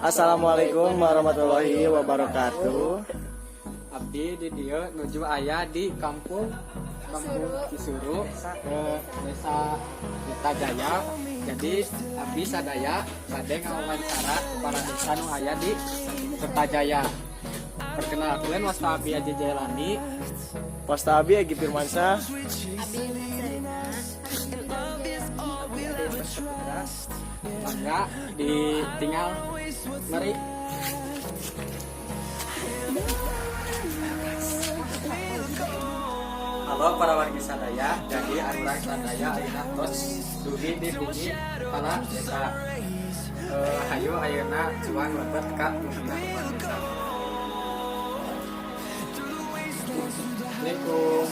Assalamualaikum warahmatullahi wabarakatuh. Abdi di dieu nuju aya di kampung Kampung Cisuru ke Desa Jaya. Jadi abdi sadaya bade ngawawancara kepala desa nu aya di Kertajaya. Perkenalkan, wasta abdi Aji Jailani. Wasta abi Egi Firmansyah. Abi Sarina. Abdi Ade Saputra. Mangga ditinggal, mari. Halo para wargi sadaya, jadi urang sadaya ayeuna tos dugi di bumi kepala desa. Hayu ayeuna cuang lebet ka bumi kepala desa. Assalamualaikum.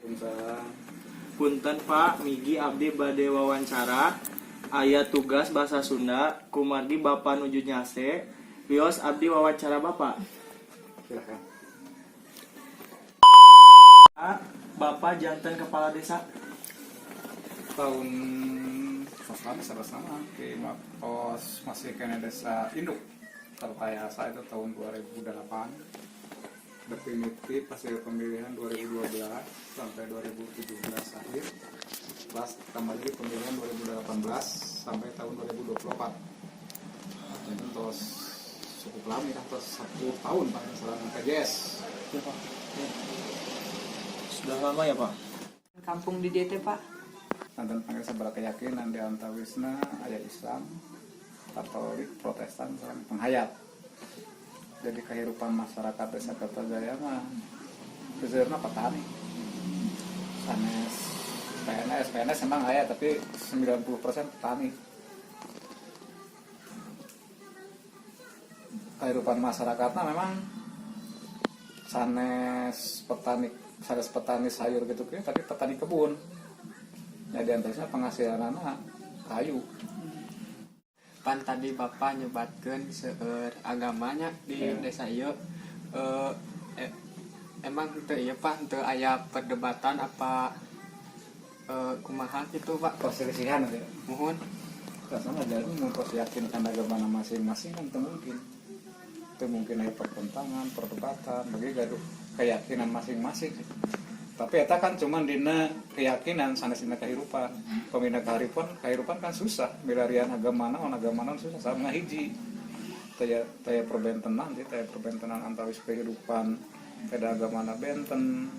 Waalaikumsalam. Punten, Pak, migi abdi bade wawancara. Aya tugas bahasa Sunda, kumargi Bapak nuju nyase. Wios abdi wawancara Bapak. Silakan. Pak, Bapak janten kepala desa? Tahun sama sama di pos masih keneh desa induk Tirtayasa itu tahun 2008, definitif hasil pemilihan 2012 sampai 2017 akhir, plus tambah lagi pemilihan 2018 sampai tahun 2024. Jadi tos cukup lama ya, tos 10 tahun paling selama PJS. Ya, Pak. Ya. Sudah lama ya, Pak? Kampung di dieu teh, Pak? Nanten panggil sabaraha keyakinan, di antawisna aya Islam, Katolik, Protestan, sareng penghayat. Jadi kehidupan masyarakat Desa Kertajaya mah sebenarnya petani. Sanes PNS, PNS memang aya, tapi 90% petani. Kehidupan masyarakatnya memang sanes petani, sanes petani sayur gitu, tapi petani kebun. Ya, di antaranya penghasilan anak kayu. Pan tadi Bapak nyebatkeun seueur agamanya di desa ieu. Emang teu ieu, Pak, teu aya perdebatan apa kumaha gitu, Pak? Perselisihan gitu ya. Muhun. Rasanya jadi mau yakin karena agama masing-masing kan teu mungkin. Teu mungkin aya pertentangan, perdebatan, bagi gaduh keyakinan masing-masing. Tapi eta kan cuman dina keyakinan, sanes dina kehidupan. Pemina kehidupan, kehidupan kan susah. Milarian agama naon susah sama hiji. Taya taya perbentenan sih, taya perbentenan antawis kehidupan beda agama na benten,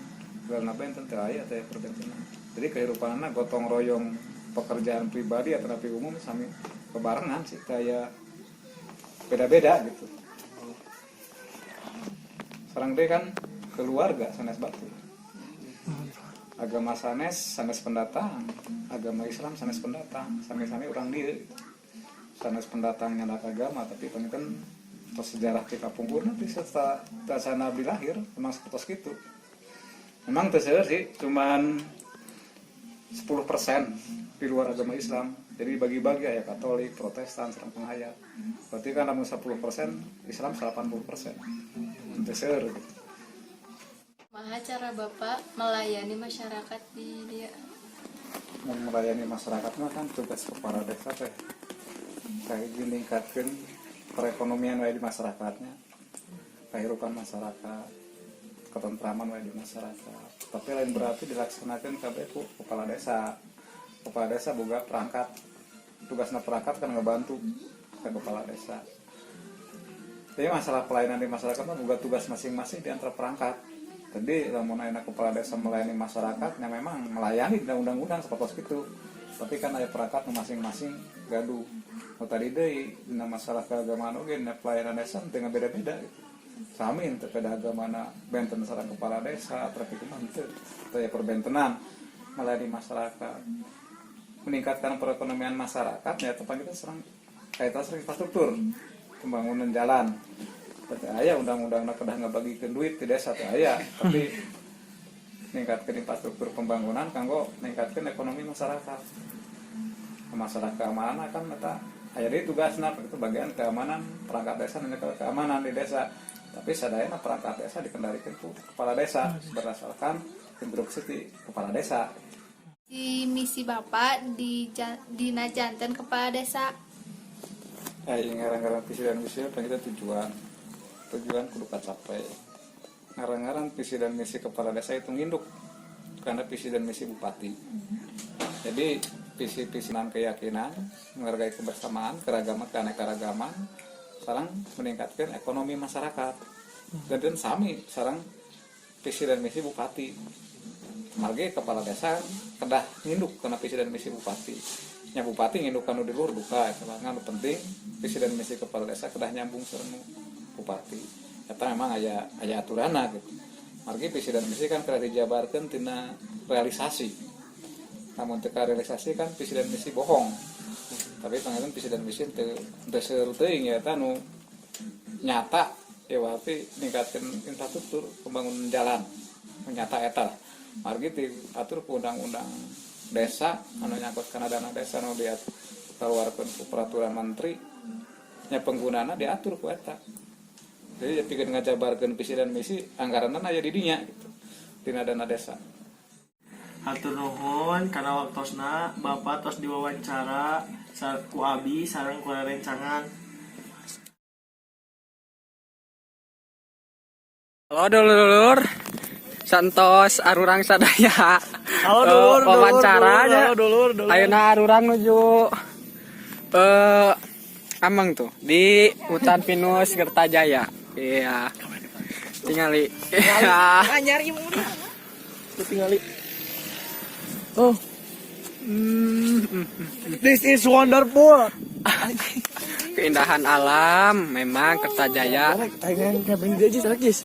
agama benten teu aya taya perbentenan. Jadi kehidupanna gotong royong, pekerjaan pribadi atau tapi umum sami kebarengan sih, kayak beda-beda gitu. Sareng deui kan keluarga sanes batu. Agama sanes, sanes pendatang, agama Islam sanes pendatang, sami-sami urang dieu gitu. Sanes pendatang nyandak agama, tapi kan tos sejarah ti kapungkurna ti serta sana abdi lahir memang seperti gitu. Memang teu seueur sih, cuman 10% di luar agama Islam. Jadi bagi-bagi ya Katolik, Protestan, sareng penghayat. Berarti kan lamun 10% Islam, 80%. Teu seueur gitu. Kumaha cara Bapak melayani masyarakat di dieu? Mau melayani masyarakat mah kan tugas kepala desa teh kayak gini, meningkatkan perekonomian wae di masyarakatnya, kehidupan masyarakat, ketentraman wae di masyarakat. Tapi lain berarti dilaksanakan kabeh ku kepala desa. Kepala desa boga perangkat, tugasnya perangkat kan ngebantu ke kepala desa. Jadi masalah pelayanan di masyarakat mah boga tugas masing-masing di antara perangkat. Jadi lamun ayeuna kepala desa melayani masyarakat ya memang melayani di undang-undang seperti itu, tapi kan ada perangkat masing-masing gaduh. Oh, tadi deui dina masalah keagamaan oge, dina pelayanan desa teu beda-beda gitu. Sami teu beda agamana benten sareng kepala desa, tapi kumaha teu teu aya perbentenan melayani masyarakat. Meningkatkan perekonomian masyarakat ya tepat kita serang kayak sering infrastruktur pembangunan jalan. Tapi aya undang-undang kedah ngabagikeun duit di desa teh aya, tapi ningkatkeun infrastruktur pembangunan kanggo ningkatkeun ekonomi masyarakat. Masalah keamanan kan eta aya deui tugasna itu bagian keamanan perangkat desa dan keamanan di desa, tapi sadayana perangkat desa dikendalikan ku kepala desa berdasarkan Instruksi di kepala desa. Di misi Bapak di dina janten kepala desa. Ngaran-ngaran visi dan misi apa kita tujuan tujuan kudu kacapai. Ngaran-ngaran visi dan misi kepala desa itu nginduk karena visi dan misi bupati. Jadi visi visi dan keyakinan menghargai kebersamaan, keragaman, keanekaragaman, sareng meningkatkan ekonomi masyarakat dan sami sareng visi dan misi bupati. Margi kepala desa kedah nginduk karena visi dan misi bupati nya. Bupati nginduk kanu di luhur duka eta mah. Nu penting visi dan misi kepala desa kedah nyambung sareng nu bupati. Eta memang aya aya aturanna gitu. Margi visi dan misi kan kedah dijabarkeun tina realisasi. Namun teu realisasi kan visi dan misi bohong. Tapi panginten visi dan misi teu teu seueur teuing ya. Eta nu nyata ya berarti ningkatkeun infrastruktur, pembangunan jalan nu nyata eta lah. Margi diatur ku undang-undang desa anu nyangkut kana dana desa anu dikeluarkeun ku peraturan menteri nya, penggunana diatur ku eta. Jadi pikeun ngajabarkeun visi dan misi, anggaranna aya di dinya gitu, dina dana desa. Hatur nuhun kana waktosna Bapak tos diwawancara ku abi sareng ku rerencangan. Halo, dulur, saatos arurang sadaya. Halo, dulur, Eh, wawancara dulur, nya. Halo, dulur, dulur. Ayeuna arurang nuju ameng tuh di hutan pinus Kertajaya. Iya. Tingali. Iya. Nyari tingali. Oh. This is wonderful. Keindahan alam memang Kertajaya. Pengen camping dia aja, Jis.